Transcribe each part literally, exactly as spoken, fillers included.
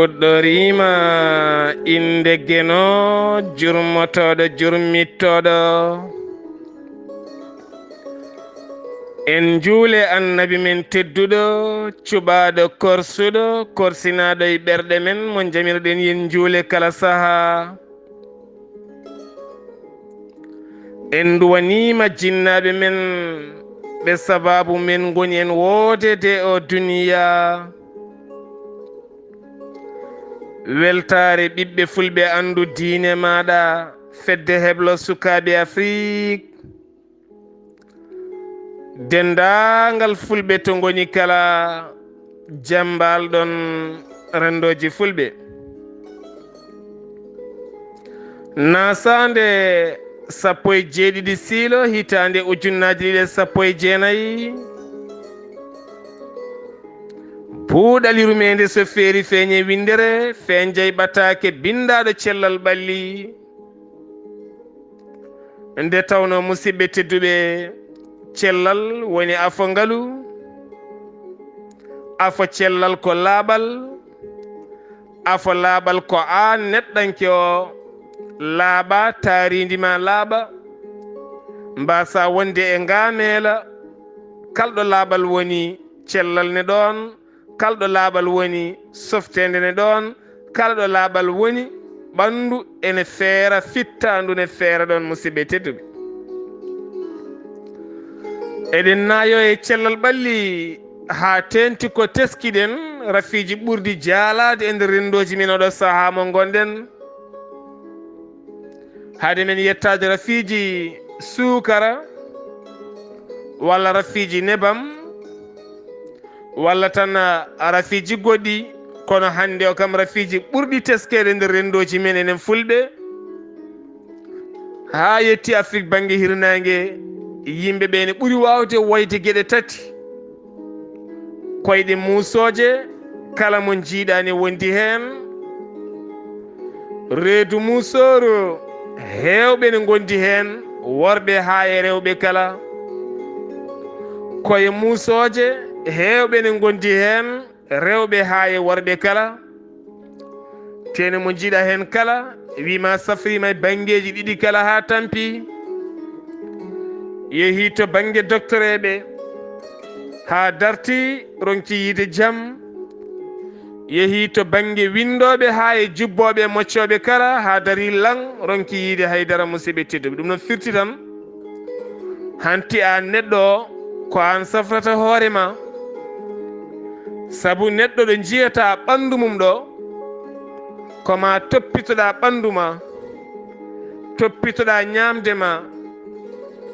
Fuɗɗoriima innde Geno, jurmotooɗo, jurmittooɗo. En njuule Annabi men tedduɗo, cuɓaaɗo, korsuɗo, korsinaaɗo e ɓerɗe men, mo njamirɗen yen njuule kala sahaa. En nduwaniima jinnaaɓe men, ɓe sabaabu men ngoni en woodeede o duniyaa. Weltaare ɓiɓɓe fulɓe, anndu diine maaɗa, fedde heblo sukaaɓe Afrik. Denndaangal fulɓe to ngoni kala, jam mbaal-ɗon renndooji fulɓe. Naasaande sappo e jeeɗiɗi siilo, hitaande ujunnaaje ɗiɗi e sappo e jeenayi, puuɗal yurmeende so feeri feeñe winndere, feeñjay ɓataake binndaaɗo cellal ɓalli. Nde tawnoo, musidɓe tedduɓe, cellal woni afo ngalu, afo cellal ko laaɓal, afo laaɓal ko aan neɗɗanke o laaɓa, taariindi ma laaɓa, mbaasa wonde e ngaameela. Kalɗo laaɓal woni, cellal ne ɗoon, kalɗo laaɓal woni, softeende ne ɗoon, kalɗo laaɓal woni, ɓanndu ene feera, fittaandu ne feera ɗoon, musidɓe tedduɓe. Eɗen naayoo e cellal ɓalli haa teeŋti ko teskiɗen rafiiji ɓurɗi jaalaade e nder renndooji men oɗo sahaa mo ngonɗen. Hade men yettaade rafiiji suukara walla rafiiji nebam, walla tan, a, rafiiji goɗɗi, kono hannde o kam rafiiji ɓurɗi teskeede nder renndooji men enen fulɓe, haa yetti Afrik bannge hirnaange, yimɓe ɓe ne ɓuri waawde woyde geɗe tati. Koyɗe muusooje, kala mo njiiɗa ne wondi heen. Reedu muusooru, heewɓe ne ngondi heen, worɓe haa e rewɓe kala. Koye muusooje, heewɓe ne ngondi heen, rewɓe haa e worɓe kala. Teene mo njiiɗa heen kala, wiima safriima e banngeeji ɗiɗi kala haa tampi. Yehii to bannge doktoreeɓe, haa darti, ronki yiide jam. Yehii to bannge winndooɓe haa e jubbooɓe e moccooɓe kala, haa darii laŋ, ronki yiide haydara, musidɓe tedduɓe. Ɗum noon firti tan, hanti aan neɗɗo o, ko aan safrata hoore ma. Sabu neɗɗo ɗo njiyataa ɓanndu mum ɗo, ko ma toppitoɗaa ɓanndu ma, toppitoɗaa ñaamde ma,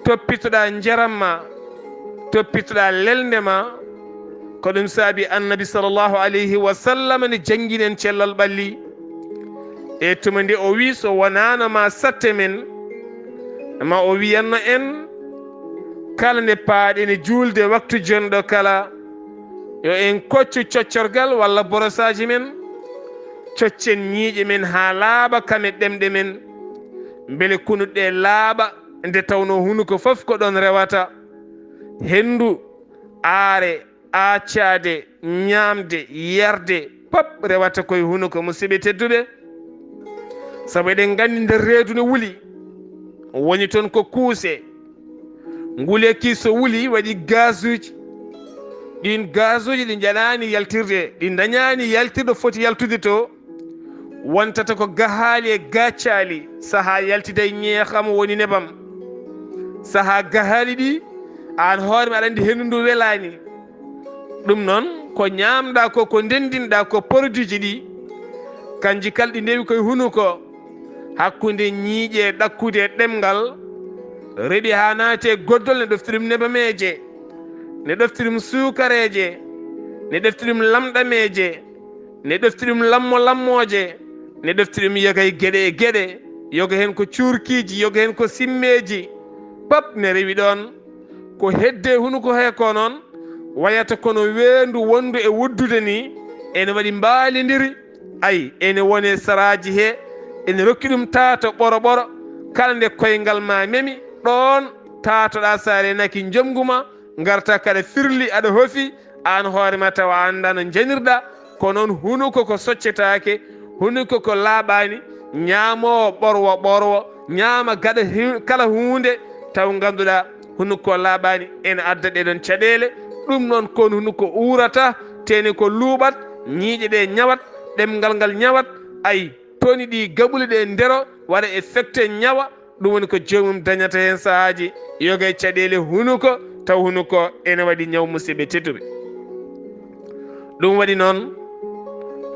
toppitoɗaa njaram ma, toppitoɗaa lelnde ma. Ko ɗum saabi Annabi sallallahu alayhi wa sallam ne jannginen cellal ɓalli. E tuma nde o wi, so wonaano ma satte men, ma o wiyanno en, kala nde paaɗen e juulde waktu jonɗo kala, yo en koccu coccorgal walla borosaaji men, coccen ñiiƴe men haa laaɓa, kame ɗemɗe men, mbele kunuɗe laaɓa, nde tawnoo hunuko fof ko ɗoon rewata. Henndu, aare, aaccaade, ñaamde, yarde, pop rewata koye hunuko, musidɓe tedduɓe. Sabu eɗen nganndi nder reedu ne wuli, woni toon ko kuuse. Nguleyki so wuli, waɗi gazuuji. Ɗiin gazuuji ɗi njaɗaani yaltirde, ɗi ndañaani yaltirde foti yaltude to. Wontata ko gahaali e gaccaali, sahaa yaltida e ñeexam woni nebam. Sahaa gahaali ɗi, aan hoore ma aɗa anndi henndu ndu welaani. Ɗum noon, ko ñaamɗaa ko, ko ndenndinɗaa ko, produitji ɗi, kanji kala ɗi ndewi koye hunuko, hakkunde ñiiƴe, ɗakkude e ɗemngal, reɓi haa naati e goddol, ne ɗofti ɗum nebameeje, ne ɗofti ɗum suukareeje, ne ɗofti ɗum lamɗameeje, ne ɗofti ɗum lammo lammooje, ne ɗofti ɗum yoga e geɗe e geɗe, yoga heen ko cuurkiiji, yoga heen ko simmeeji, pop ne rewi ɗoon. Ko hedde hunuko hee ko noon, wayata kono weendu wondu e wuddude ni, ene waɗi mbaalindiri, ay, ene wone saraaji hee, ene rokki ɗum taato ɓoro ɓoro, kala nde koyngal ma memi, ɗoon taatoɗaa, so a reenaaki njomngu ma, ngarta kaɗa firli, aɗa hofi, aan hoore ma tawa a anndaa no njanirɗaa, Ko noon hunuko ko soccetaake, hunuko ko laaɓaani, ñaamoowo ɓorwo ɓorwo, ñaama gaɗa hi-, kala huunde, taw ngannduɗaa hunuko ko laaɓaani, ene adda ɗee ɗoon caɗeele. Ɗum noon ko hunuko uurata, teeni ko luuɓat, ñiiƴe ɗe ñawat, ɗemngal ngal ñawat, ay, toni ɗi gaɓuli ɗe ndero, waɗa e fekte ñawa, ɗum woni ko joomum dañata heen sahaaji yoga e caɗeele hunuko, taw hunuko ene waɗi ñaw, musidɓe tedduɓe. Ɗum waɗi noon,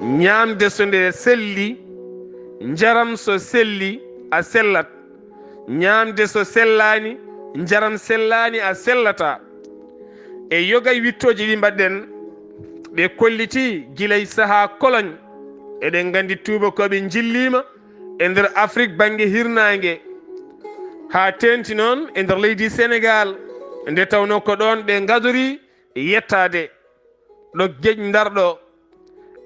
ñaamde so nde selli, njaram so selli, a sellat. Ñaamde so sellaani, njaram sellaani, a sellataa. E yoga e wiɗtooji ɗi mbaɗɗen, ɓe kollitii gila e sahaa koloñ. Eɗen nganndi tuubakooɓe njilliima e nder Afrik bannge hirnaange, haa teeŋti noon e nder leydi Senegaal, nde tawnoo ko ɗoon ɓe ngadori yettaade, ɗo geƴ Ndar ɗo.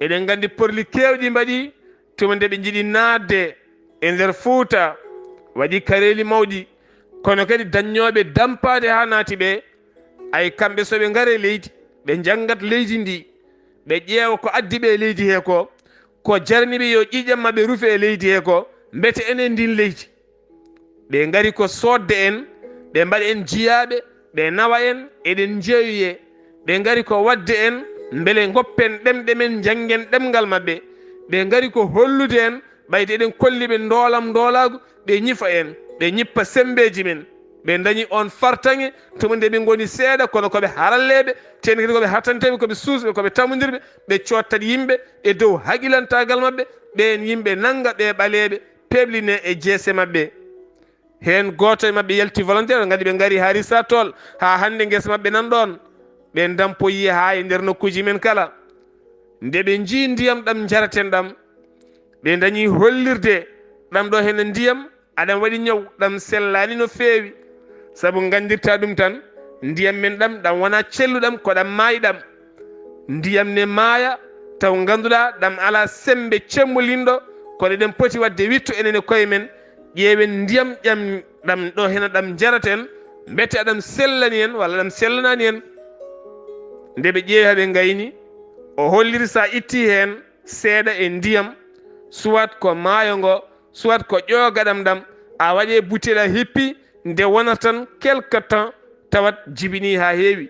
Eɗen nganndi porli keewɗi mbaɗi tuma nde ɓe njiɗi naatde e nder Fuuta, waɗi kareeli mawɗi, kono kadi dañnooɓe dampaade haa naati ɓe, ay, kamɓe so ɓe ngare leydi, ɓe njanngat leydi ndi, ɓe ƴeewa ko addi ɓe e leydi he ko, ko jarani ɓe yo ƴiiƴam maɓɓe rufe e leydi he ko, mbete enen ndin leydi. Ɓe ngari ko soodde en, ɓe mbaɗa en jiyaaɓe, ɓe nawa en, eɗen njeeyuyee. Ɓe ngari ko waɗde en, mbele ngoppen ɗemɗe men, njanngen ɗemngal maɓɓe. Ɓe ngari ko hollude en, ɓayde eɗen kolli ɓe ndoolam ndoolaagu, ɓe ñifa en, ɓe ñippa semmbeeji men. Ɓe ndañi oon fartaŋŋe, tuma nde ɓe ngoni seeɗa, kono ko ɓe haralleeɓe, teeŋti kadi ko ɓe hatanteeɓe, ko ɓe suusɓe, ko ɓe tamondirɓe, ɓe coottat yimɓe e dow haqilantaagal maɓɓe, ɓeen yimɓe nannga ɓe ɓaleeɓe, peeɓlinee e jeese maɓɓe. Heen gooto e maɓɓe yalti volontaire, nganndi ɓe ngari haa Risatol, haa hannde ngesa maɓɓe nan ɗoon. Ɓe ndampoyii haa e nder nokkuuji men kala. Nde ɓe njii ndiyam ɗam njaraten ɗam, ɓe ndañi hollirde ɗam ɗo heen ndiyam, aɗam waɗi ñaw, ɗam sellaani no feewi. Sabu nganndirtaa ɗum tan, ndiyam men ɗam, ɗam wonaa celluɗam, ko ɗam maayɗam. Ndiyam ne maaya, taw ngannduɗaa ɗam alaa semmbe cemmolinɗo, kono eɗen poti waɗde wiɗto enen e koye men, ƴeewen ndiyam ƴam ɗam ɗo hena ɗam njaraten, mbete aɗam sellani en walla ɗam sellanaani en. Nde ɓe ƴeewi haa ɓe ngayni, o holliri so a itti heen seeɗa e ndiyam, soit ko maayo ngo, soit ko ƴoogaɗam ɗam, a waɗe butel a hippi, nde wonata tan quelque temps tawat jibini haa heewi.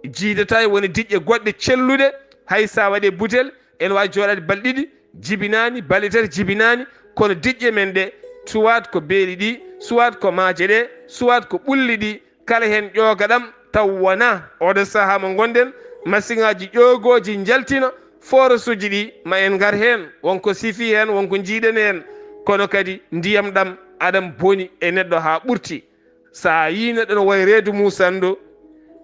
Jiidata e woni diƴƴe goɗɗe celluɗe, hay so a waɗe butel, ene waawi jooɗaade balɗe ɗiɗi, jibinaani, balɗe tati jibinaani, kono diƴƴe men ɗe, soit ko beeli ɗi, soit ko maaje ɗe, soit ko ɓulli ɗi, kala heen ƴoogaɗam taw wonaa. Oɗo sahaa mo ngonɗen, masiŋaaji ƴoogooji njaltino, forosuuji ɗi, ma en ngar heen, won ko sifi heen, won ko njiiɗen heen, kono kadi ndiyam ɗam aɗam boni e neɗɗo haa ɓurti. So a yii neɗɗo no wayi reedu muusandu,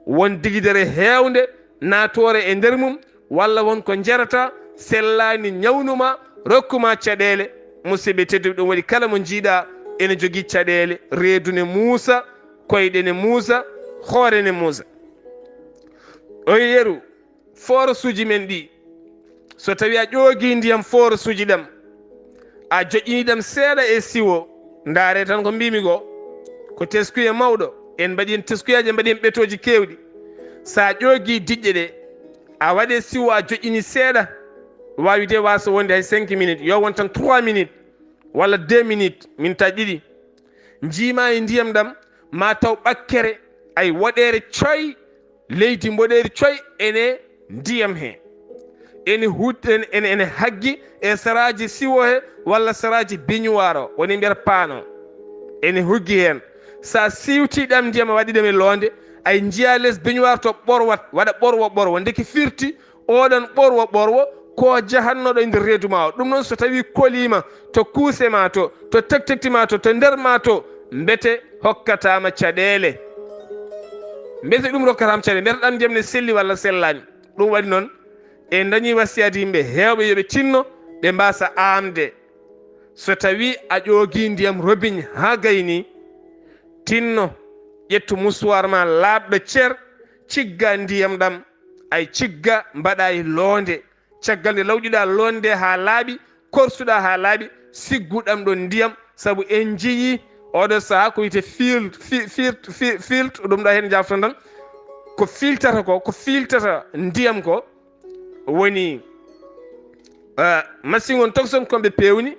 won digidere heewnde naatoore e nder mum, walla won ko njarata sellaani, ñawnuma, rokkuma caɗeele, musidɓe tedduɓe, ɗum waɗi kala mo njiiɗa ene jogii caɗeele, reedu ne muusa, koyɗe ne muusa, hoore ne muusa. O yeru, forosuuji men ɗi, so tawi a ƴoogi ndiyam forosuuji ɗam, a joƴƴini ɗam seeɗa e siwo, ndaare tan ko mbimi ko, ko teskuye mawɗo, en mbaɗi hen teskuyaaji, en mbaɗi hen ɓetooji keewɗi. So a ƴoogi diƴƴe ɗe, a waɗe siwo, a joƴƴini seeɗa, wawi de waasa wonde hay cinq minutes, yo won tan trois minutes walla deux minutes, mintaji ɗiɗi. Njiima e ndiyam ɗam, ma taw ɓakkere, ay, woɗeere coy, leydi mboɗeeri coy ene ndiyam he. Ene hut-, ene, ene, ene haggi e saraaji siwo he walla saraaji beñuwaar o, woni mbiyata paano. Ene huggi heen. So a siwti ɗam ndiyam, a waɗi ɗam e loonde, ay, njiya les beñuwaar to ɓorwat, waɗa ɓorwo ɓorwo. Ndeke firti oɗon ɓorwo ɓorwo ko jahannoɗo e nder reedu ma o. Ɗum noon, so tawi koliima to kuuse ma to, to tektekti ma to, to nder ma to, mbete hokkataama caɗeele. Mbete ɗum rokkataama caɗeele, mbete ɗam ndiyam ne selli walla sellaani. Ɗum waɗi noon, en dañi wasiyaade yimɓe heewɓe yo ɓe tinno, ɓe mbaasa aamde. So tawi a ƴoogi ndiyam robiñ haa gayni, tinno, ƴettu musuwaar ma laaɓɗo cer, cigga ndiyam ɗam, ay, cigga, mbaɗa e loonde. Caggal nde lawƴuɗa loonde haa laaɓi, korsuɗa haa laaɓi, siggu ɗam ɗon ndiyam, sabu en njiyii oɗo sahaa ko wiyetee fil-, fi-, fil-, fi-, filtre, ɗum ɗo heen jaftan tan, ko filtata ko, ko filtata ndiyam ko, woni Eh, machine on tokson kon ɓe pewni,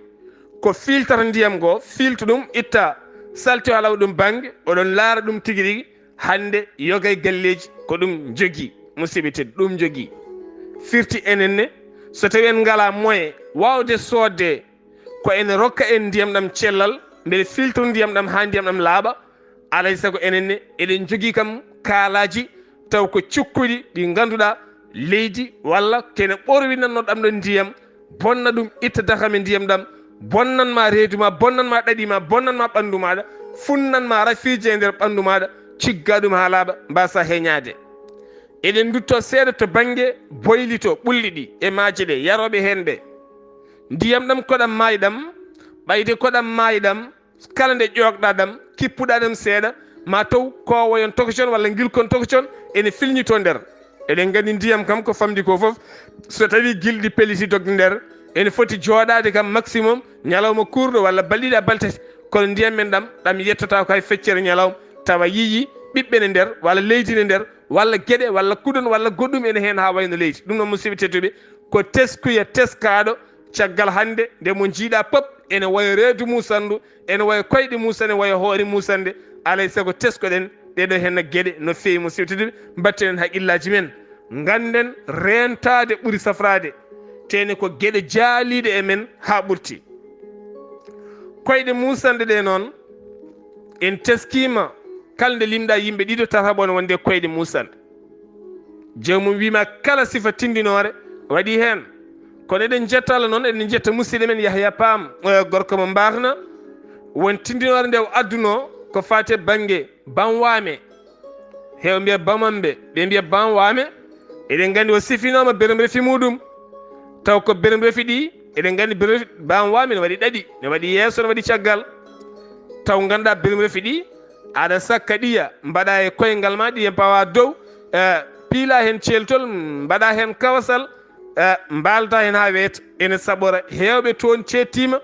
ko filtata ndiyam ngo, filta ɗum, itta salti o halawa ɗum bannge, oɗon laara ɗum tigi rigi. Hannde yoga e galleeji ko ɗum njogii, musidɓe tedduɓe, ɗum njogii. Firti enen ne, so tawi en ngalaa moyen waawde soodde, ko ene rokka en ndiyam ɗam cellal, mbele filtre ndiyam ɗam haa ndiyam ɗam laaɓa. Alay sago enen ne, eɗen njogii kam kaalaaji taw ko cukkuɗi ɗi ngannduɗaa leydi walla kene ɓorwinannoo ɗam ɗon ndiyam, bonna ɗum, itta dakam e ndiyam ɗam, bonnan ma reedu ma, bonnan ma ɗaɗi ma, bonnan ma ɓanndu maaɗa, funnan ma rafiiji e nder ɓanndu maaɗa, cigga ɗum haa laaɓa, mbasa heñaade. Eɗen ndutto seeɗa to bannge boylito ɓulli ɗi e maaje ɗe, yarooɓe heen ɓe. Ndiyam ɗam koɗam maayi ɗam, ɓayde koɗam maayi ɗam, kala nde ƴoogɗa ɗam, kippuɗa ɗam seeɗa, ma taw koowoyon tokocon walla ngilkon tokocon ene filñito nder. Eɗen nganndi ndiyam kam ko famɗi ko fof, so tawi gilɗi peliti dogde nder, ene foti jooɗaade kam maximum ñalawma kuurɗo walla balɗe ɗiɗi haa balɗe tati. Kono ndiyam men ɗam, ɗam yettata ko hay feccere ñalawma, tawa yiyi ɓiɓɓe ne nder, walla leydi ne nder, walla geɗe, walla kuɗon, walla goɗɗum ene heen haa wayno leydi. Ɗum noon, musidɓe tedduɓe, ko teskuya teskaaɗo caggal hannde, nde mo njiiɗa pop ene waya reedu musandu, ene waya koyɗe musa, ene waya hoore musande. Alay sago teskoɗen ɗeɗo heen geɗe no feewi, musidɓe tedduɓe, mbatten heen haqillaji men. Ngannden reentaade ɓuri safraade, tene ko geɗe jaaliiɗe e men haa ɓurti. Koyɗe musande ɗe noon, en teskiima, kala nde limɗa yimɓe ɗiɗo, tata ɓone wonde koyɗe musande. Joomum wiima kala sifa tindinoore waɗi heen. Kono eɗen njetta Allah noon, eɗen njetta musidɗo men Yahya Pam, eh, gorko mo mbaakna. Won tindinoore nde o adduno ko faati e bannge banwaame. Heew mbiya bamamɓe, ɓe mbiya banwaame. Eɗen nganndi o sifinooma berem refi muɗum. Taw ko berem refi ɗi, eɗen nganndi berem refi banwaame ne waɗi ɗaɗi, ne waɗi yeeso, ne waɗi caggal. Taw ngannduɗaa berem refi ɗi, aɗa sakka ɗiya, mbaɗa e koyngal ma, ɗiya pawa dow, eh, piila heen ceeltol, mbaɗa heen kawasal, eh, mbaalda heen haa weeta. Ene saɓora heewɓe toon ceettiima.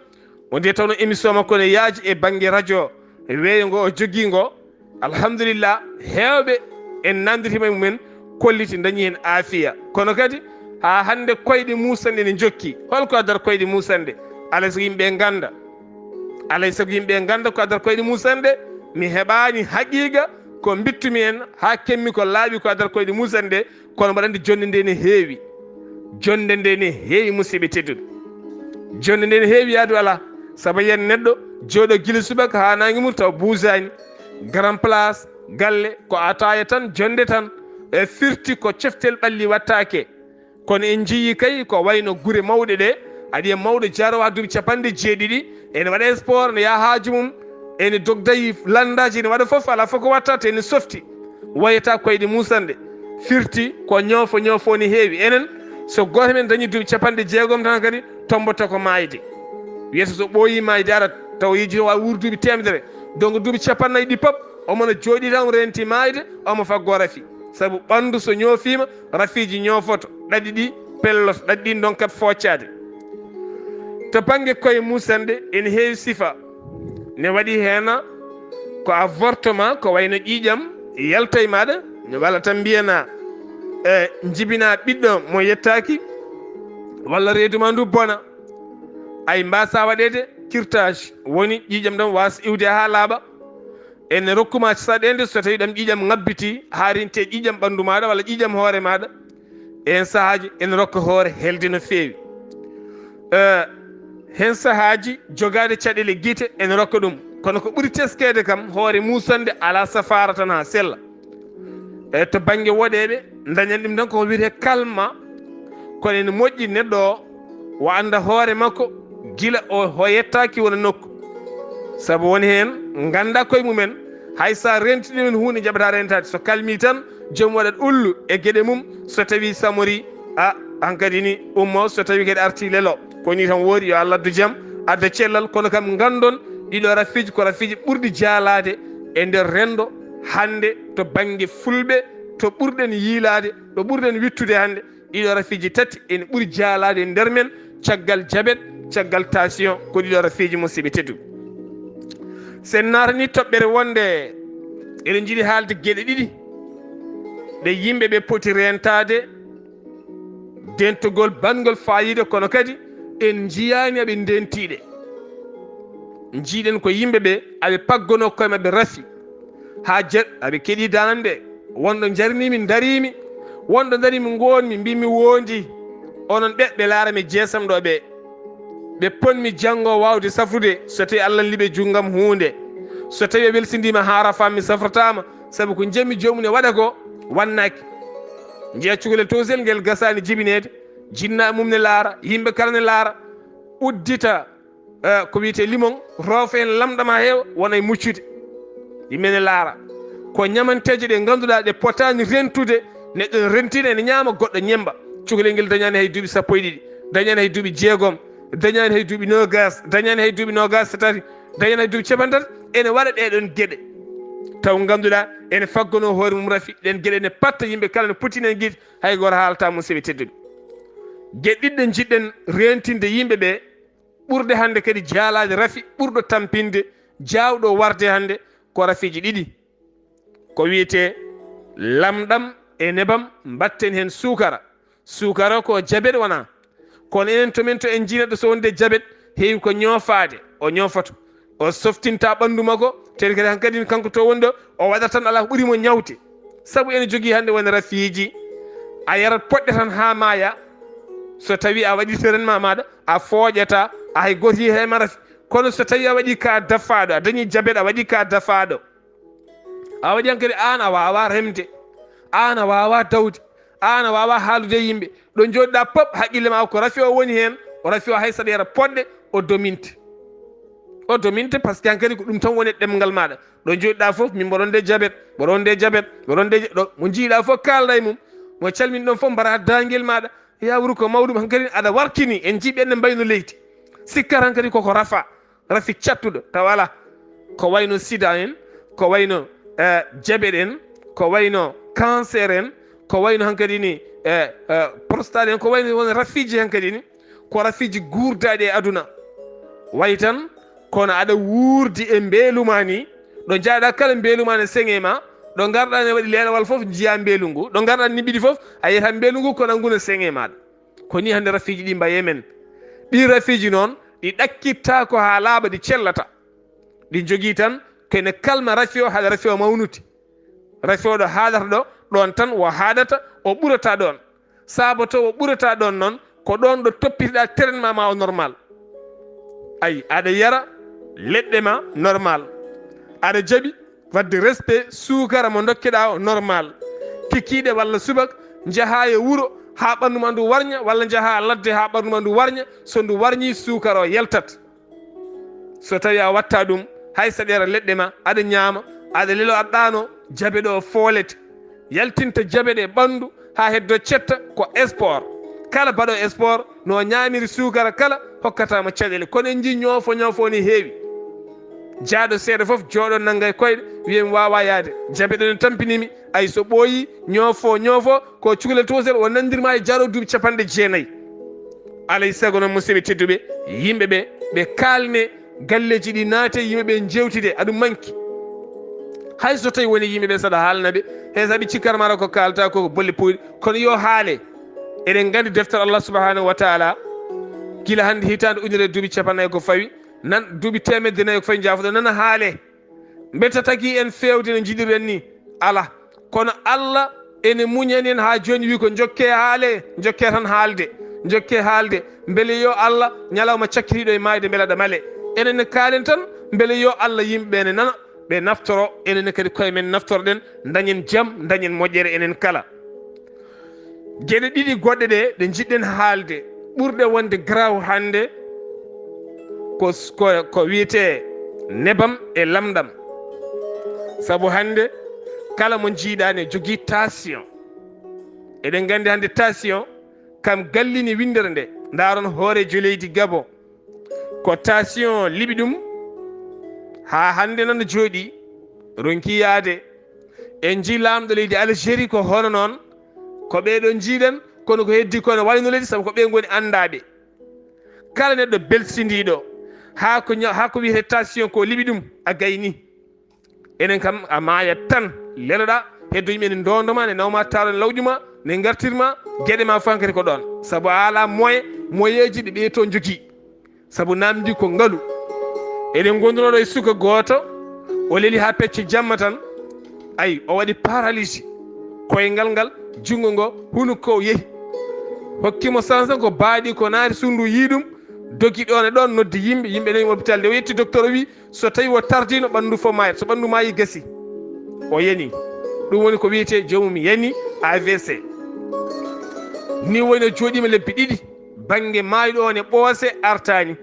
O nde tawno émission makko ne yaaji e bannge radio weeyo ngo o jogii ngo. Alhamdulillah, heewɓe en nannditiima e mumen, kolliti, dañi heen aafiya. Kono kadi, haa hannde koyɗe musanɗe ne njokki. Holko addata koyɗe musanɗe? Alay sago yimɓe ngannda. Alay sago yimɓe ngannda ko addata koyɗe musanɗe. Mi heɓaani haqiiqa ko mbittumi en haa kemmi ko laaɓi ko addata koyɗe musanɗe. Kono mbaɗa anndi, jonnde nde ne heewi. Jonnde nde ne heewi, musidɓe tedduɓe. Jonnde nde ne heewi yaadu alaa. Sabu yen neɗɗo jooɗo gila subaka haa naange mum taw buusaani. Grand place, galle, ko ataaya tan, jonnde tan. E firti ko coftel ɓalli wattaake. Kono en njiyii kay ko wayno gure mawɗe ɗe, aɗa yiya mawɗo jaaro haa duuɓi capanɗe jeeɗiɗi, ene waɗa sport, ne yaha haaju mum, ene dogdayi lanndaaji, ene waɗa fof, alaa fof ko watta, te ene softi. Wayata koyɗe musanɗe, firti ko ñoofo, ñoofo ne heewi. Enen, so gooto men dañi duuɓi capanɗe jeegom tan kadi, tomboto ko maayde. Wiyata so ɓooyi maayde arat, taw yeji o waawi wuur duuɓi teemedere. Donc duuɓi capannayi ɗi pop, omo no jooɗi tan, reenti maayde, omo faggo rafi. Sabu ɓanndu so ñoofiima, rafiiji ñoofoto, ɗaɗi ɗi pelloto, ɗaɗi ɗi ndonkat fooccaade. To bannge koye musanɗe, ene heewi sifa. Ne waɗi heen ko avortement, ko wayno ƴiiƴam yalta e maaɗa, ne walla tan mbiyana, e, njibina ɓiɗɗo mo yettaaki, walla reedu ma ndu bona. Ay, mbasa waɗeede curtage, woni ƴiiƴam ɗam waasa iwde haa laaɓa. Ene rokkuma saɗeende so tawi ɗam ƴiiƴam ŋabbiti, haa renti e ƴiiƴam ɓanndu maaɗa walla ƴiiƴam hoore maaɗa. E heen sahaaji ene rokka hoore helde no feewi. Eh, heen sahaaji jogaade caɗeele gite ene rokka ɗum. Kono ko ɓuri teskeede kam, hoore musanɗe alaa safaara tan haa sella. E to bannge woɗeeɓe, dañan ɗum tan koko wiyetee calmant. Kono ene moƴƴi neɗɗo o, o annda hoore makko gila o, o yettaaki wona nokku. Sabu woni heen ngannda koye mumen, hay so a renti ɗumen huunde, jaɓataa rentaade. So calmi tan, joom waɗat ullu e geɗe mum. So tawi samori, a, hankadi ni ummo, so tawi kadi arti lelo. Ko ni tan woori, yo Allah addu jam, adda cellal, kono kam nganndon ɗiɗo rafiiji ko rafiiji ɓurɗi jaalaade e nder renndo hannde to bannge fulɓe, to ɓurɗen yiilaade, ɗo ɓurɗen wittude hannde. Ɗiɗo rafiiji tati ene ɓuri jaalaade e nder men, caggal jabet, caggal tension, ko ɗiɗo rafiiji, musidɓe tedduɓe. Sen naatani toɓɓere wonde eɗen njiɗi haalde geɗe ɗiɗi ɗe yimɓe ɓe poti rentaade, dentogol banngol faayiida, kono kadi En njiyaani aɓe ndentiiɗe. Njiiɗen ko yimɓe ɓe aɓe paggonoo koye maɓɓe rafi. Haa jet aɓe keɗii danande. Wonɗo njarnii min dariimi. Wonɗo dariimi ngoonmi mbiimi woondi. Onon ɓe ɓe laara mi jeesam ɗo ɓe. Ɓe ponmi janngo waawde safrude so tawii Allah liɓe junngam huunde. So tawii a welsindiima haa rafa mi safrataama. Sabu ko njemi joomum ne waɗa ko wannaaki. Njiya cukalel towsel ngel gasaani jibineede. Jinnaaɓe mum ne laara, yimɓe kala ne laara, uddita eh, ko wiyetee limon, roofa heen lamɗam haa heewa, wona e muccude. Yimɓe ne laara. Ko ñamanteeje ɗe ngannduɗaa ɗe potaani rentude, neɗɗo ne rentina ene ñaama, goɗɗo ñemmba. Cukalel ngel dañaani hay duuɓi sappo e ɗiɗi, dañaani hay duuɓi jeegom, dañaani hay duuɓi noogaas, dañaani hay duuɓi noogaas e tati, dañaani hay duuɓi capanɗe tati, ene waɗa ɗee ɗoon geɗe. Taw ngannduɗaa ene fagganoo hoore mum rafi, ɗeen geɗe ene patta yimɓe kala ne pottina e gite, hay gooto haalata, musidɓe tedduɓe. Geɗe ɗiɗi ɗe njiɗɗen reentinde yimɓe ɓe, ɓurɗe hannde kadi jaalaade rafi, ɓurɗo tampinde, jaawɗo warde hannde, ko rafiiji ɗiɗi. Ko wiyetee lamɗam e nebam, mbaɗten heen suukara. Suukara ko jabet wonaa. Kono enen to men to en njii neɗɗo so wonde jabet, heewi ko ñoofaade, o ñoofoto. O softinta ɓanndu makko, tawde kadi hankadi kanko to wonɗo, o waɗat tan alaa ko ɓuri mo ñawde. Sabu ene jogii hannde won rafiiji, a yarat poɗɗe tan haa maaya, so tawii a waɗii traitement maaɗa, a fooƴataa, a hay gooto yiyii heen ma rafi. Kono so tawii a waɗii ka dafaaɗo, a dañii jabet, a waɗii ka dafaaɗo, a waɗi hankadi aan a waawaa remde, aan a waawaa dawde, aan a waawaa haalude e yimɓe. Ɗo njooɗiɗaa pop, haqqille ma ko rafi o woni heen, o rafi o hay saɗa yara poɗɗe, o dominte. O dominte, par ce que hankadi ko ɗum tan woni e ɗemngal maaɗa. Ɗo njooɗiɗaa fof, min mboɗon nde jabet, mboɗon nde jabet, mboɗon nde ja-, ɗo mo njiiɗaa fof kaalda e mum, mo calmin ɗon fof mbaɗa daangel maaɗa. Yawru ko mawɗum, hankadi aɗa warkini, en njii ɓen ne mbayno leydi. Sikkat hankadi koko rafa, rafi cattuɗo, tawa alaa. Ko wayno sida en, ko wayno, eh, jabet en, ko wayno cancer en, ko wayno hankadi ni, eh, eh, prostate en, ko wayno won rafiiji hankadi ni, ko rafiiji guurdaaɗi e aduna. Wayi tan, kono aɗa wuurdi e mbeelu ma ni, ɗo njaaɗa kala mbeelu ma ne seŋe ma, ɗo ngarɗa ne waɗi leelawal fof njiya mbeelu ngu, ɗo ngarɗa niɓɓiɗi fof a yiyata mbeelu ngu kono ngu ne seŋe maɗa. Ko ni hannde rafiiji ɗi mbaye men. Ɗi rafiiji noon, ɗi ɗakkittaako haa laaɓa, ɗi cellata. Ɗi njogii tan ko ene kalma rafi o, haɗa rafi o mawnude. Rafi o ɗo haaɗata ɗo, ɗoon tan o haaɗata, o ɓurata ɗoon. Saabo to o ɓurata ɗoon noon, ko ɗoon ɗo toppitiɗaa traitement ma o normal. Ay, aɗa yara leɗɗe ma normal. Aɗa jaɓi waɗde respect suukara mo ndokkeɗaa o normal. Kikiiɗe walla subaka, njahaa e wuro haa ɓanndu ma ndu warña, walla njahaa ladde haa ɓanndu ma ndu warña. So ndu warñii, suukara o yaltat. So tawii a waɗtaa ɗum, hay saɗa yara leɗɗe ma, aɗa ñaama, aɗa lelo, aɗa ɗaano, jabe ɗo foolete. Yaltinta jabe ɗe ɓanndu haa heddo cetta ko sport. Kala baɗo sport no ñaamiri suukara kala hokkata mo caɗeele. Kono en njii ñoofo ñoofo ne heewi. Jaaɗo seeɗa fof jooɗo nannga e koyɗe, wiya mi waawaa yahde. Jabe ɗe no tampini mi, ay so ɓooyi, ñoofo ñoofo, ko cukalel towsel o nanndirma e jaaɗo duuɓi capanɗe jeenayi. Alay sago noon, musidɓe tedduɓe, yimɓe ɓe, ɓe kaalne, galleeji ɗi naate, yimɓe ɓe njeewtide, aɗum manki. Hay so tawi woni yimɓe ɓe saɗa haalna ɓe, hay saɗa cikkata mara ko kaalta ko, ko bolle puyɗe, kono yo haale. Eɗen nganndi deftere Allah subhanahu wa taala, gila hannde hitaande ujunere duuɓi capanɗe nayi ko fawi, nan duuɓi teemedde nayi ko fawi, njaafoɗon, nana haale. Mbete tagi en feewde no njiɗiren ni? Alaa. Kono Allah ene muñani en haa jooni, wi ko njokke haale, njokke tan haalde, njokke haalde. Mbele yo Allah ñalawma cakkitiiɗo e maayde, mbele aɗa male. Enen ne kaalen tan, mbele yo Allah yimɓe ɓe ne nana, ɓe naftoro, enen ne kadi koye men naftoroɗen, dañen jam, dañen moƴƴere enen kala. Geɗe ɗiɗi goɗɗe ɗe, ɗe njiɗɗen haalde, ɓurɗe wonde garaaw hannde, ko, ko, ko wiyetee nebam e lamɗam. Sabu hannde, kala mo njiiɗaa ne jogii tension. Eɗen nganndi hannde tension kam gallini winndere nde. Ndaaron hooreejo leydi Gabon. Ko tension liɓi ɗum, haa hannde nana jooɗii, ronki yahde. En njii laamɗo leydi Algérie ko hono noon, ko ɓee ɗoo njiiɗen, kono ko heddii ko ene wayno leydi, sabu ko ɓee ngoni anndaaɓe. Kala neɗɗo belsindiiɗo, haa ko ña-, haa ko wiyetee tension ko liɓi ɗum, a gayni. Enen kam a maayat tan, leloɗaa, heddo yimɓe ne ndoondo ma, ne naw ma, taaro ne lawƴu ma, Ne ngartirma geɗe ma fof hankadi ko ɗoon. Sabu a alaa moye, moyeeji ɗi ɓee to njogii. Sabu naamndi ko ngalu. Eɗen ngonduno ɗo e suka gooto, o leli haa pecce jamma tan. Ay, o waɗi paralysie. Koyngal ngal, junngo ngo, hunuko o yehi. Hokki mo sansa ko baaɗi ko naati sunndu yii ɗum, dogi ɗoon e ɗoon, noddi yimɓe, yimɓe nawi hôpital. Nde o yetti docteur o wi, so tawi o tardino, ɓanndu fof maayat. So ɓanndu maayi, gasi. O yani. Ɗum woni ko wiyetee joomum yani A V C. Ni woni o jooɗiima lebbi ɗiɗi, bannge maayɗo on e ɓoose artaani.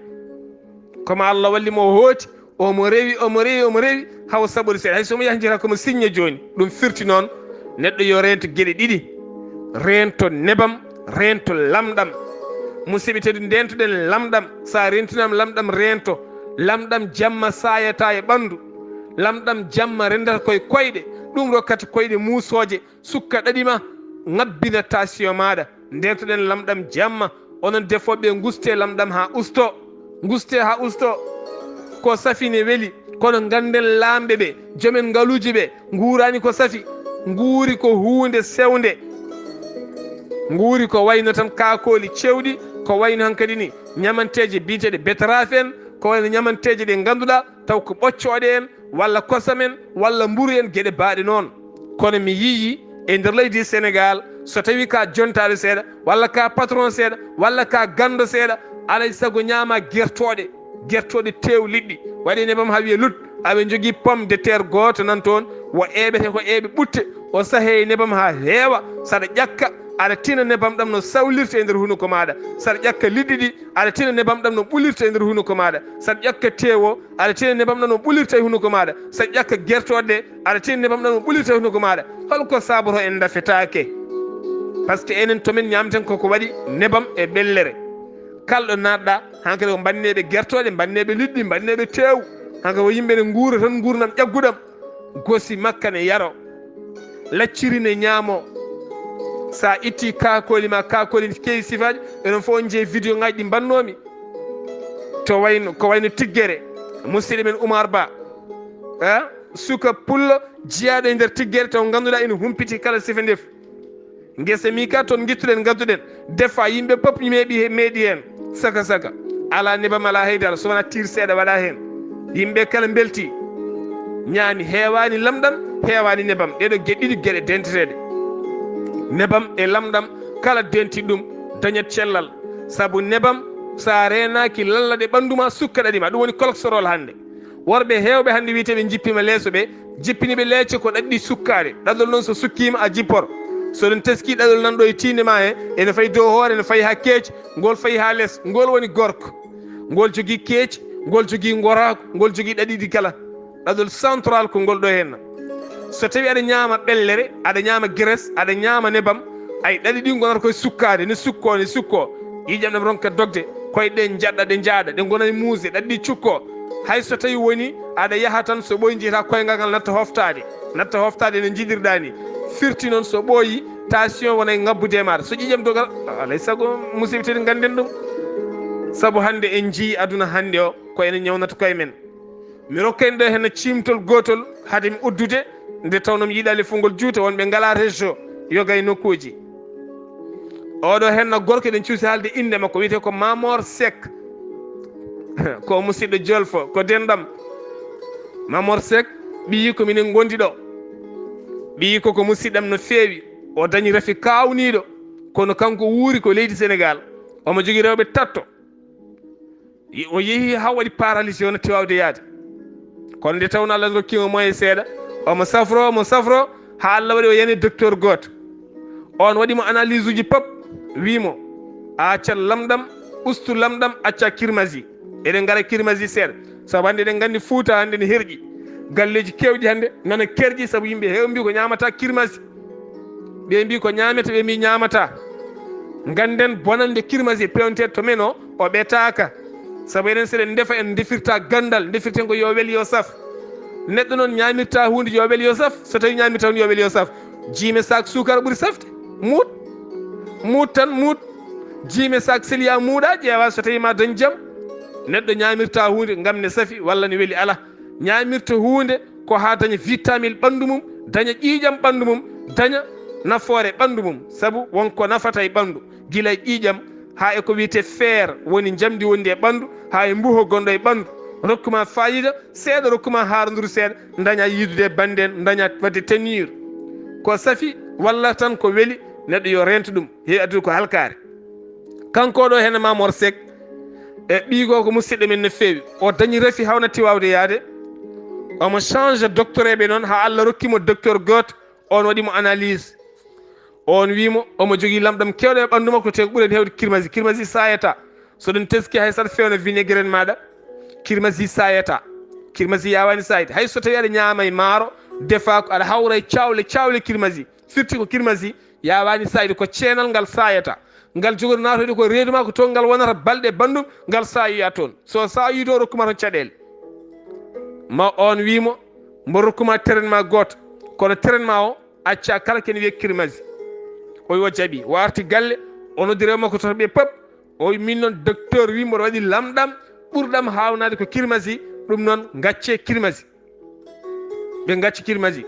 Kono Allah walli mo, o hooti, omo rewi, omo rewi, omo rewi, haw saɓori seeɗa. Hay so mo yaha njiyata komo signe jooni. Ɗum firti noon, neɗɗo yo reento geɗe ɗiɗi. Reento nebam, reento lamɗam. Musidɓe tedduɓe, ndeentoɗen lamɗam. So a reentinaama lamɗam, reento. Lamɗam jamma saayata e ɓanndu. Lamɗam jamma renndata koye koyɗe. Ɗum rokkata koyɗe muusooje. Sukka ɗaɗi ma, ŋabbina tension maaɗa. Ndeentoɗen lamɗam jamma. Onon defooɓe, ngustee lamɗam haa ustoo. Ngustee haa ustoo. Ko safi ne weli, kono ngannden laamɓe ɓe, joomen ngaluuji ɓe, nguuraani ko safi. Nguuri ko huunde sewnde. Nguuri ko wayno tan kaakooli cewɗi, ko wayno hankadi ni ñamanteeje biyeteeɗe betterave en, ko wayno ñamanteeje ɗe ngannduɗaa taw ko ɓoccooɗe en, walla kosam en, walla mburu en, geɗe baaɗe noon. Kono mi yiyii e nder leydi Senegaal, so tawii ka jontaaɗo seeɗa, walla ka patron seeɗa, walla ka ganndo seeɗa, alay sago ñaama gertooɗe, gertooɗe teew liɗɗi. Waɗi nebam haa wiye lut, aɓe njogii pomme de terre gooto nan toon, wo eeɓete ko eeɓe ɓutte, o sahee nebam haa heewa, saɗa ƴakka, aɗa tina nebam ɗam no sawlirta e nder hunuko maaɗa, saɗa ƴakka liɗɗi ɗi, aɗa tina nebam ɗam no ɓulirta e nder hunuko maaɗa, saɗa ƴakka teewo, aɗa tina nebam ɗam no ɓulirta e hunuko maaɗa, saɗa ƴakka gertooɗe, aɗa tina nebam ɗam no ɓulirta e hunuko maaɗa. Holko saabotoo en ndafetaake? Par ce que enen to men ñaamten koko waɗi nebam e ɓellere. Kala ɗo naatɗa, hankadi ko mbanneeɓe gertooɗe, mbanneeɓe liɗɗi, mbanneeɓe teew. Hankadi ko yimɓe ne nguura tan nguurnam ƴagguɗam. Gosi makka ne yaro. Lacciri ne ñaamo. Sa itti kaakooli ma, kaakooli ne keewi sifaaji. Enen fof on jeyi vidéo ŋaaji ɗi mbannoomi. To wayno, ko wayno tiggere. Musidɗo men Oumar Ba. Eh? Suka pullo jiyaaɗo e nder tiggere taw ngannduɗaa ene humpiti kala sifa ndefu. Ngesa mi ka toon ngittuɗen ngadduɗen. Des fois yimɓe pop meeɓi he, meeɗi heen. Saka saka. Alaa nebam, alaa haydara, so wonaa tiir seeɗa waɗa heen. Yimɓe kala mbelti. Ñaami heewaani lamɗam, heewaani nebam. Ɗeɗo geɗe ɗiɗi geɗe denteteeɗe. Nebam e lamɗam kala denti ɗum dañat cellal. Sabu nebam, so a reenaaki lalla ɗe ɓanndu ma, sukka ɗaɗi ma. Ɗum woni cholestérol hannde. Worɓe heewɓe hannde wiyetee ɓe njippiima leeso ɓe, jippini ɓe leece ko ɗaɗi sukkaade. Ɗaɗol noon so sukkiima a jippor. So ɗum teskii ɗaɗol nan ɗo e tiinde ma he, ene fayi dow hoore, ene fayi haa keeci, ngol fayi haa les, ngol woni gorko. Ngol jogii keeci, ngol jogii ngoraaku, ngol jogii ɗaɗi ɗi kala. Ɗaɗol central ko ngol ɗo heen. So tawii aɗa ñaama ɓellere, aɗa ñaama graisse, aɗa ñaama nebam, ay ɗaɗi ɗi ngonata koye sukkaade, ne sukkoo, ne sukkoo. Ƴiiƴam ɗam ronka dogde, koyɗe ɗe njaɗɗa, ɗe njaaɗa, ɗe ngona e muusde, ɗaɗi ɗi cukkoo. Hay so tawii woni aɗa yaha tan, so ɓooyi njiyataa koyngal ngal natta hoftaade, natta hoftaade no njiɗirɗaa ni. Firti noon so ɓooyi, tension wona e ngabbude e maaɗa. So ƴiiƴam dogal, alay sago musidɓe tedduɓe ngannden ɗum. Sabu hannde en njiyii aduna hannde o, ko enen ñawnata koye men. Mi rokkay ɗo heen ciimtol gootol hade mi uddude, nde tawnoo mi yiɗaa lefol ngol juuta, wonɓe ngalaa réseau, yoga e nokkuuji. Oɗo heen gorko, eɗen cuusi haalde innde makko, wiyetee ko Mamor Seck. Ko musidɗo Jolfo, ko denɗam. Mamor Seck, ɓiyi ko minen ngondi ɗo. Ɓiyi ko, ko musidɗam no feewi. O dañi rafi kaawniiɗo, kono kanko wuuri ko leydi Senegaal. Omo jogii rewɓe tatto. Ye-, o yehi haa waɗi paralysé, o natti waawde yahde. Kono nde tawnoo Allah rokki mo moyen seeɗa, omo safroo, omo safroo, haa Allah waɗi o yani docteur gooto. On waɗi mo analyse uji pop, wii mo, "A accat lamɗam, ustu lamɗam, acca kirmasi." Eɗen ngara kirmasi seeɗa. Sabu hannde eɗen nganndi Fuuta hannde ne herƴi. Galleeji keewɗi hannde nana kerƴi sabu yimɓe heew mbii ko ñaamata kirmasi. Ɓe mbii ko ñaamete, ɓe mbii ñaamata. Ngannden bonannde kirmasi peewnteeɗo to men o, o ɓetaaka. Sabu enen, so eɗen ndefa, en ndefirta ganndal, ndefirten ko yo wel, yo saf. Neɗɗo noon ñaamirta huunde yo wel, yo saf. So tawii ñaamirta huunde yo wel, yo saf, jiime saak suukara ɓuri safde. Muut, muut tan, muut. Jiime saak seliya muuɗa, ƴeewa so tawii ma dañ jam. Neɗɗo ñaamirta huunde ngam ne safi walla ne weli, alaa. Ñaamirta huunde ko haa daña vitamine ɓanndu mum, daña ƴiiƴam ɓanndu mum, daña nafoore ɓanndu mum, sabu won ko nafata e ɓanndu, gila e ƴiiƴam haa e ko wiyetee feer, woni njamndi wondi e ɓanndu, haa e mbuho gonɗo e ɓanndu. Rokku ma faayiida seeɗa, rokku ma haaranduru seeɗa, ndaña yiidude e bannde en, ndaña waɗde tenir. Ko safi walla tan ko weli, neɗɗo yo reento ɗum, heewi addude ko halkaare. Kanko ɗo heen Mamor Seck, e ɓiy goo ko musidɗo men no feewi. O dañi rafi hawnatti waawde yaade. Omo change docteur ɓe noon haa Allah rokki mo docteur gooto, on waɗi mo analyse. On wii mo omo jogii lamɗam keewɗo e ɓanndu makko, te ko ɓuri heen heewde kirmasi. Kirmasi saayata. So ɗum teski hay saɗa feewna vinaigre en maaɗa, kirmasi saayata. Kirmasi yaawaani saayde. Hay so tawii aɗa ñaama e maaro, defaa ko aɗa hawra e caawle, caawle kirmasi. Firti ko kirmasi yaawaani saayde, ko ceenal ngal saayata. Ngal jogori naatoyde ko reedu ma, ko toon ngal wonata balɗe banndum, ngal saayoya toon. So saayoyi toon, rokkuma toon caɗeele. Ma on wii mo, mbo rokkuma traitement gooto, kono traitement o, acca kala ken wiye kirmasi. O wi o jaɓi, o arti galle, o noddi rewɓe makko tato ɓe pop. O wi min noon docteur wi mboɗo waɗi lamɗam ɓurɗam haawnaade ko kirmasi, ɗum noon ngacce kirmasi. Ɓe ngacci kirmasi.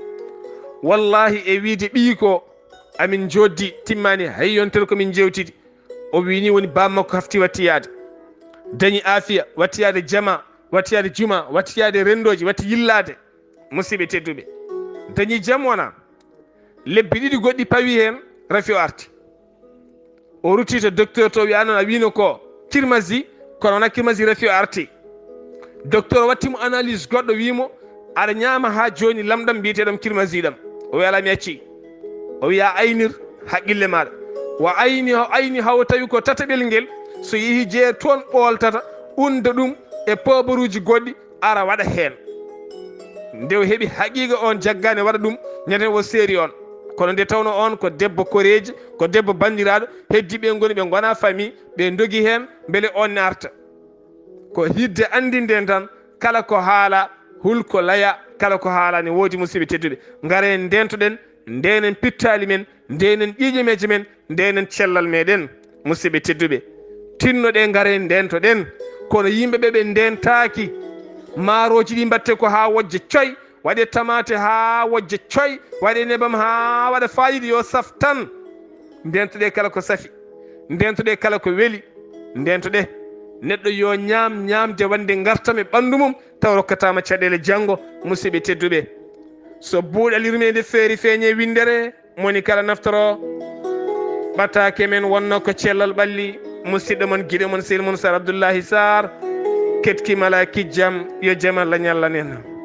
Wallahi e wiide ɓiyi ko amin joddi timmani hay yontere ko min jewtidi. O wi ni woni bammakko hafti watti yaade. Dañi aafiya, watti yaade jama, watti yaade juma, watti yaade renndooji, watti yillaade. Musidɓe tedduɓe. Dañi jam wona. Lebbi ɗiɗi goɗɗi pawi heen, rafi o arti. O rutti to docteur to, wiya noon a wiino ko kirmasi, kono wona kirmasi, rafi o arti. Docteur watti mo analyse goɗɗo, wi mo aɗa ñaama haa jooni lamɗam mbiyeteeɗam kirmasi ɗam. O wiya alaa, mi acci. O wiya aynir haqqille maaɗa. Wa ayni, ayni hawo tawi ko tataɓel ngel, so yehi jeye toon ɓooltata, unda ɗum e poobaruuji goɗɗi, ara waɗa heen. Nde o heɓi haqiiqa on jaggaani waɗa ɗum, ñande o seeri on. Kono nde tawno on ko debbo koreeji, ko debbo banndiraaɗo, heddi ɓe ngoni ɓe ngona famille, ɓe ndogi heen mbele on ne arta. Ko hidde anndinde en tan, kala ko haala, hulko laya, kala ko haala ne woodi, musidɓe tedduɓe. Ngare ndentoɗen, ndenen pittaali men, ndenen ƴiiƴameeje men, ndenen cellal meɗen. Musidɓe tedduɓe, tinnoɗe ngare ndentoɗen, kono yimɓe ɓe ɓe ndentaaki. Maarooji ɗi mbatte ko haa wojja coy, waɗe tamaate haa wojja coy, waɗe nebam haa waɗa faayiida, yo saf tan. Ndentoɗe kala ko safi, ndentoɗe kala ko weli, ndentoɗe. Neɗɗo yo ñaam ñaamde wonde ngartam e ɓanndu mum, taw rokkataama caɗeele janngo, musidɓe tedduɓe. So buuɗal yurmeende feeri feeñe winndere, moni kala naftoro. Ɓataake men wonno ko cellal ɓalli, musidɗo mon, giɗo mon, sehil mon Sar Abdullahi Sar, ketki mala kijjam, yo jam Allah ñallan en.